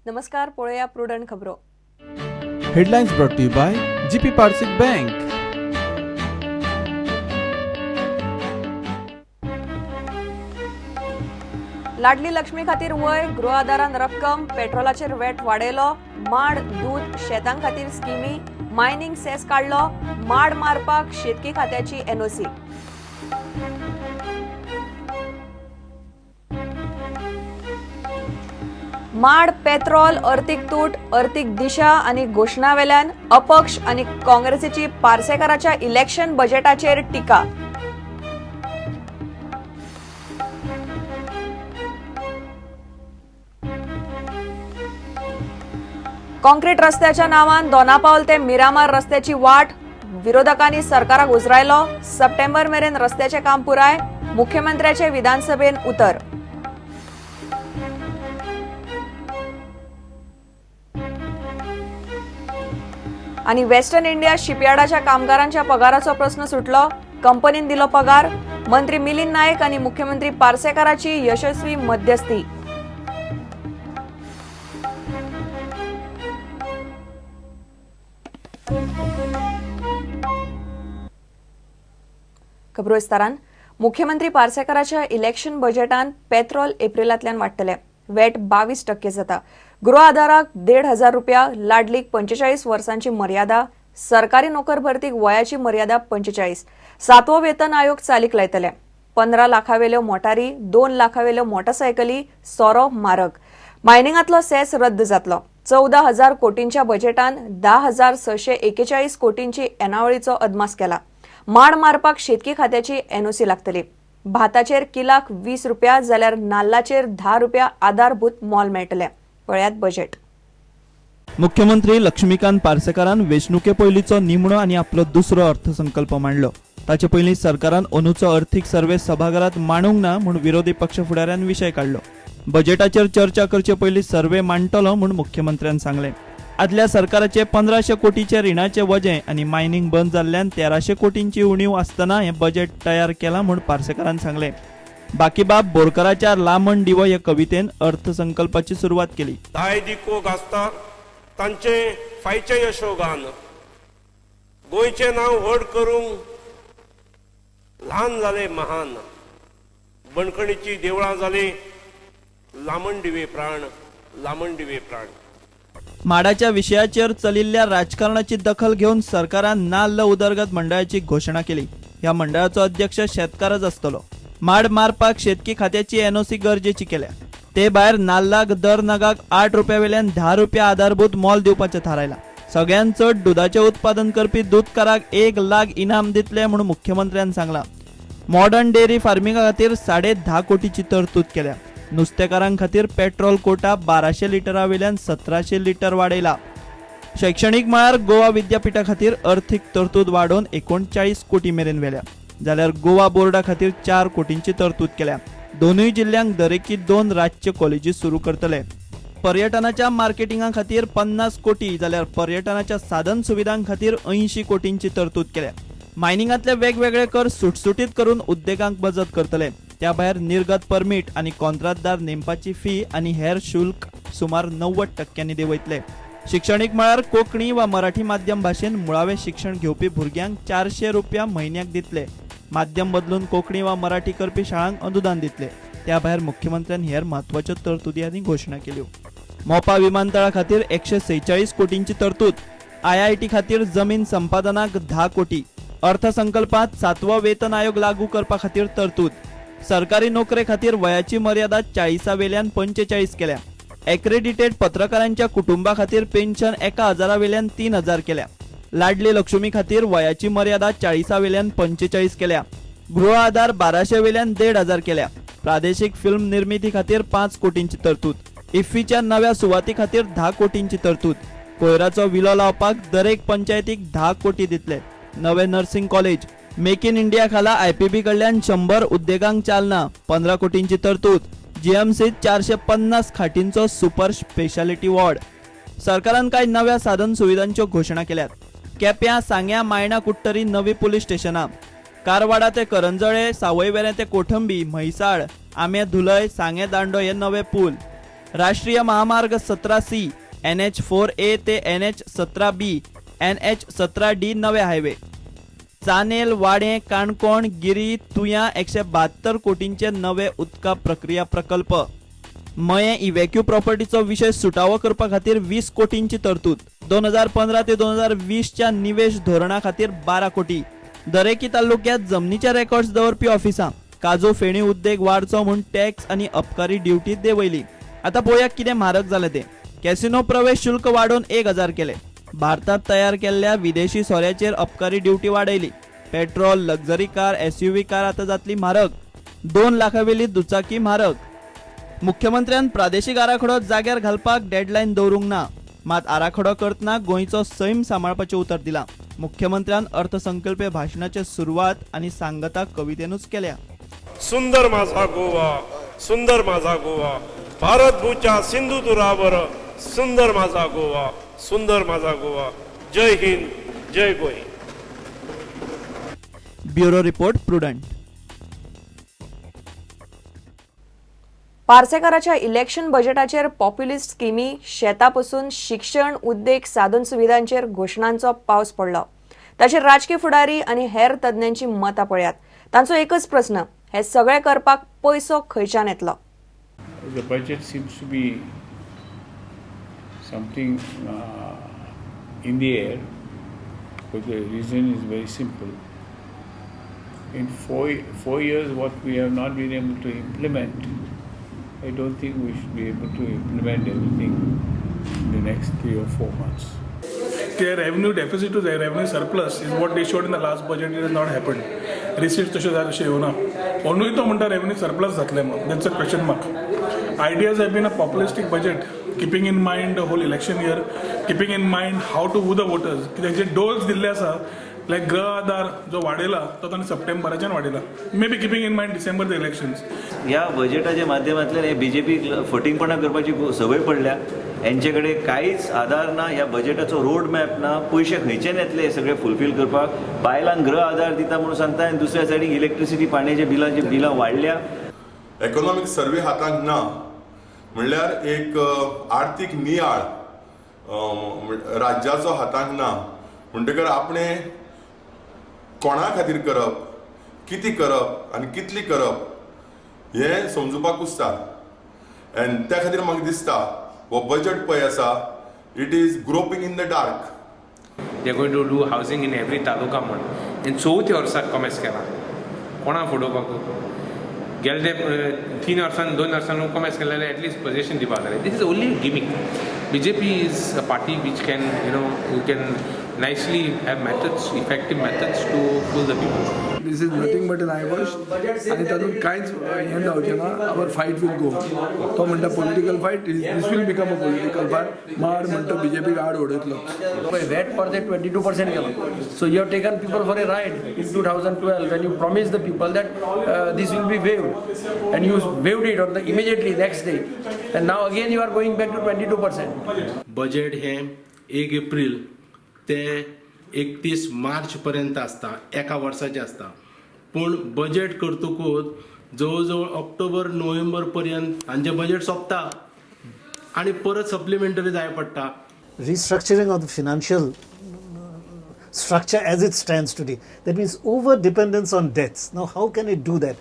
नमस्कार, पळोवया प्रुडंट खबरो. Headlines brought to you by GP Parsik Bank. Ladli Lakshmi खातीर वय, गृह आदारान रक्कम, पेट्रोलाचेर वेट वाडयलो, माड, दूद, शेतां खातीर स्किमी, मायनिंग सेस काडलो, माड मारपाक शेतकी खात्याची एनओसी. माड, पेट्रोल, अर्थीक तूट, अर्थीक दिशा आनी घोशणा वेल्यान अपक्ष आनी काँग्रेसीची पार्सेकाराच्या इलेक्शन बजेटाचेर टिका. कॉन्क्रीट रस्त्याच्या नावान दोनापावल ते मिरामार रस्त्याची वाट, विरोधकांनी सरकाराक उजरायलो. सप्टेंबर मेरेन रस्त्याचें काम पुराय, मुख्यमंत्र्याचे विधानसभेन उतर. आनी वेस्टर्न इंडिया शिपयार्डाच्या कामगारांच्या पगाराचो प्रस्न सुटलो, कंपनीन दिलो पगार, मंत्री मिलिंद नायक आनी मुख्यमंत्री पार्सेकाराची यशस्वी मध्यस्थी. खबरो विस्तारान. मुख्यमंत्री पार्सेकाराच्या इलेक्शन बजेटान पेट्रोल एप्रिलांतल्यान वाडटले, वेट 22% जाता. गृह आधाराक 1,500 रुपया, लाडलीक 45 वर्सांची मर्यादा, सरकारी नोकर भरतीक वयाची मर्यादा 45, सातवो वेतन आयोग चालीक लायतले, 15 लाखावेल्यो मोटारी, 2 लाखावेल्यो मोटरसायकली, सोरो मारक, मायनिंगांतलो सेस रद्द जातलो. 14,000 कोटींच्या बजेटान 10,641 कोटींची येणावळीचो अदमास केला. माड मारपाक शेतकी खात्याची एनओसी लागतली. भाताचेर किलाक 20 रुपया जाल्यार नाल्लाचेर 10 रुपया आधारभूत मोल मेळटलें. पळयात बजेट. मुख्यमंत्री लक्ष्मीकांत पार्सेकारान वेंचणुके पयलींचो निमणो आनी आपलो दुसरो अर्थसंकल्प मांडलो. ताचे पयलीं सरकारान अंदूचो अर्थीक सर्वे सभाघरात मांडूंक ना म्हूण विरोधी पक्ष फुडाऱ्यान विशय काडलो. बजेटाचेर चर्चा करचे पयलीं सर्वे मांडटलो म्हूण मुख्यमंत्र्यान सांगलें. आदल्या सरकाराचे 1,500 कोटीचे रिणाचे वजें आनी मायनिंग बंद जाल्ल्यान 1,300 कोटींची उणीव आसतना हें बजेट तयार केलां म्हूण पार्सेकारान सांगलें. बाकीबाब बोरकराच्या लामण दिवो हे कवितेन अर्थसंकल्पाची सुरवात केली. दाय दिको गाजता तांचे फायचें यशोगान, गोंयचें नांव व्हड करूंक ल्हान जाले महान, बणकणीची देवळां जाली लामण दिवे प्राण, लामण दिवे प्राण. माडाच्या विशयाचेर चलिल्ल्या राजकारणाची दखल घेवन सरकारान नाल्ल उदरगत मंडळाची घोशणा केली. ह्या मंडळाचो अध्यक्ष शेतकारच आसतलो. माड मारपाक शेतकी खात्याची एनओसी गरजेची केल्या. ते भायर नाल्लाक दर नगाक 8 रुपया वेल्यान 10 रुपया आधारभूत मोल दिवपाचें थारायलां. सगळ्यांत चड दुदाचें उत्पादन करपी दूदकाराक 1 लाख इनाम दितले म्हूण मुख्यमंत्र्यान सांगलां. मॉडर्न डेअरी फार्मिंगा खातीर 10.5 कोटीची तरतूद केल्या. नुस्तेकारां खातीर पेट्रोल कोटा 1,200 लिटरा वेल्यान 1,700 लिटर वाडयला. शैक्षणीक मळार गोवा विद्यापीठा खातीर अर्थीक तरतूद वाडोवन 39 कोटी मेरेन व्हेल्या, जाल्यार गोवा बोर्डा खातीर 4 कोटींची तरतूद केल्या. दोनूय जिल्ल्यांक दरेकी 2 राजचे कॉलेजी सुरू करतले. पर्यटनाच्या मार्केटिंगा खातीर 50 कोटी जाल्यार पर्यटनाच्या साधन सुविधां खातीर 80 कोटींची तरतूद केल्या. मायनिंगांतले वेगवेगळे कर सुटसुटीत करून उद्देगांक मजत करतले. त्या भायर निर्गत परमीट आनी कॉन्त्रातदार नेमपाची फी आनी हेर शुल्क सुमार 90% देंवयतले. शिक्षणीक मळार कोंकणी वा मराठी माध्यम भाशेन मुळावें शिक्षण घेवपी भुरग्यांक 400 रुपया म्हयन्याक दितले. माध्यम बदलून कोंकणी वा मराठी करपी शाळांक अनुदान दितले. त्या भायर मुख्यमंत्र्यान हेर म्हत्वाच्यो तरतुदी आनी घोशणा केल्यो. मोपा विमानतळा खातीर 146 कोटींची तरतूद, IIT खातीर जमीन संपादनाक 10 कोटी, अर्थसंकल्पात 7वो वेतन आयोग लागू करपा खातीर तरतूद, सरकारी नोकरे खातीर वयाची मर्यादा 40 वेल्यान 45 केल्या, एक्रेडिटेड पत्रकारांच्या कुटुंबा खातीर पेन्शन 1,000 वेल्यान 3,000 केल्या, लाडली लक्ष्मी खातीर वयाची मर्यादा 40 वेल्यान 45 केल्या, गृह आधार 1,200 वेल्यान 1,500 केल्या, प्रादेशिक फिल्म निर्मिती खातीर 5 कोटींची तरतूद, इफ्फीच्या नव्या सुवाती खातीर 10 कोटींची तरतूद, कोयराचो विलो लावपाक दरेक पंचायतीक 10 कोटी दितले, नवे nursing college, make in India खाला IPB कडल्यान 100 उद्देगांक चालना, 15 कोटींची तरतूद, GMCत 450 खाटींचो सुपर स्पेशालिटी वॉर्ड. सरकारान कांय नव्या साधन सुविधांच्यो घोशणा केल्यात. केप्यां, सांग्यां, मायणा, कुडटरी नवी पुलीस स्टेशनां, कारवाडा ते करंजळे, सावयवेरें ते कोठंबी, म्हैसाळ, आमे धुलय, सांगे दांडो हे नवे पूल. राष्ट्रीय महामार्ग 17C, NH 4A ते NH 17B, NH 17D नवे हायवे. चानेल, वाडें, काणकोण, गिरी, तुयां 172 कोटींचे नवे उदका प्रक्रिया प्रकल्प. मयें इव्हॅक्यू प्रॉपर्टीचो विशय सुटावो करपा खातीर 20 कोटींची तरतूद. 2015 ते 2020च्या निवेश धोरणा खातीर 12 कोटी. दरेकी तालुक्यात जमनीचे रेकॉर्ड्स दवरपी ऑफिसां. काजू फेणी उद्देग वाडचो म्हूण टॅक्स आनी अबकारी ड्युटी देंवयली. आतां पळोवया कितें म्हारग जालें तें. कॅसिनो प्रवेश शुल्क वाडोवन 1000 केलें. भारतांत तयार केल्ल्या विदेशी सोऱ्याचेर अबकारी duty वाडयली. Petrol, luxury car, SUV car आतां जातली म्हारग. 2 लाखावेली दुचाकी म्हारग. मुख्यमंत्र्यान प्रादेशीक आराखडो जाग्यार घालपाक डेडलायन दवरूंक ना, मात आराखडो करतना गोंयचो सैम सांबाळपाचें उतर दिलां. मुख्यमंत्र्यान अर्थसंकल्पीय भाशणाची सुरवात आनी सांगता कवितेनूच केल्या. सुंदर माझा गोवा, सुंदर माझा गोवा, भारत भूच्या सिंधुदुरावर, सुंदर माझा गोवा, सुंदर माझा गोवा. जय हिंद, जय गोंय. Bureau report, Prudent. पार्सेकाराच्या इलेक्शन बजेटाचेर पॉप्युलिस्ट स्किमी, शेता पसून शिक्षण, उद्देग, साधन सुविधांचेर घोशणांचो पावस पडलो. ताचेर राजकी फुडारी आनी हेर तज्ञांची मतां पळयात. तांचो एकच प्रस्न, हे सगळे करपाक पयसो खंयच्यान येतलो? The budget seems to be something in the air, but the reason is very simple. In four years, what we have not been able to implement, I don't think we should be able to implement everything in the next 3 or 4 months. Their revenue deficit to their revenue surplus is what they showed in the last budget. It has not happened. Receipts तश्यो जाय तश्यो येवना. ओनूय तो म्हणटा revenue surplus जातलें म्हणून. That's a question mark. Ideas have been a populistic budget, keeping in mind the whole election year, keeping in mind how to woo the voters. कित्याक जे doles दिल्ले आसा, लायक गृह आधार जो वाडयला तो ताणें सप्टेंबराच्यान वाडयला, may be keeping in mind December the elections. ह्या बजेटाच्या माध्यमांतल्यान हे बीजेपीक फटींगपणां करपाची संवय पडल्या. हेंचे कडेन कांयच आधार ना, ह्या बजेटाचो रोड मॅप ना, पयशे खंयच्यान येतले हे सगळे फुलफील करपाक. बायलांक गृह आधार दिता म्हणून सांगता आनी दुसऱ्या सायडीक इलेक्ट्रिसिटी पाण्याचे बिलांची बिलां वाडल्या. इकॉनॉमीक सर्वे हातांत ना म्हणल्यार एक आर्थीक नियाळ राज्याचो हातांत ना, म्हणटकर आपणे कोणा खातीर करप, कितें करप आनी कितली करप हें समजुपाक कुस्तार. आनी त्या खातीर म्हाका दिसता हो बजट पळय आसा, it is groping in the dark. They going to do housing in every taluka म्हण आनी चवथ्या वर्साक कॉमेस केला. कोणा फुडोवपाक गेले ते 3 वर्सान 2 वर्सान कॉमेस केले जाल्यार एटलिस्ट पोजिशन दिवपाक जाय. This is only gimmick. BJP is a party which can, you know, you can nicely have methods, effective methods to fool the people. This is nothing but an eyewash आनी तातूंत कांयच हें जावचें ना. Our fight will go. तो म्हणटा political fight, this will become a political fight. माड म्हणटा बीजेपीक आड उडयतलो. वॅट परते 22% केलो. So you have taken people for a ride in 2012 when you promise the people that this will be waived and you waived it on the immediately next day and now again you are going back to 22%. Budget हें 1 एप्रील ते 31 मार्च पर्यंत आसता, एका वर्साचें आसता. पूण budget करतकूच जवळ जवळ ऑक्टोबर नोव्हेंबर पर्यंत हांचें बजेट सोंपता आनी परत सप्लिमेंटरी जाय पडटा. Restructuring of the financial structure as it stands today, that means over dependence on debts. Now how can it do that?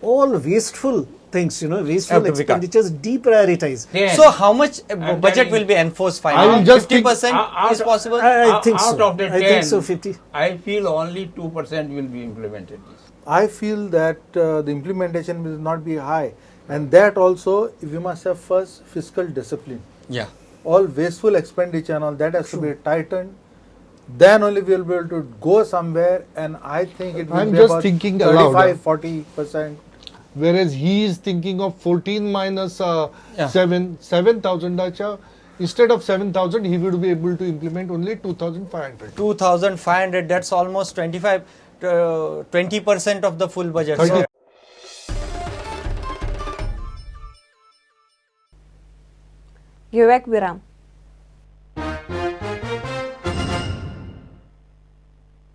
All wasteful things, you know, wasteful expenditures deprioritize. Yeah. So how much budget will be enforced finally? 50% is possible? I think so. Out of the 10, I think so, 50. I feel only 2% will be implemented. I feel that the implementation will not be high, and that also we must have first fiscal discipline. Yeah. All wasteful expenditure and all that has to be tightened. Then only we will be able to go somewhere, and I think it will I'm be just about thinking aloud. 35-40%. Whereas he is thinking of 14 minus 7, 7,000. Instead of 7,000, he would be able to implement only 2,500. 2,500, that's almost 20% of the full budget. So घेऊया एक विराम.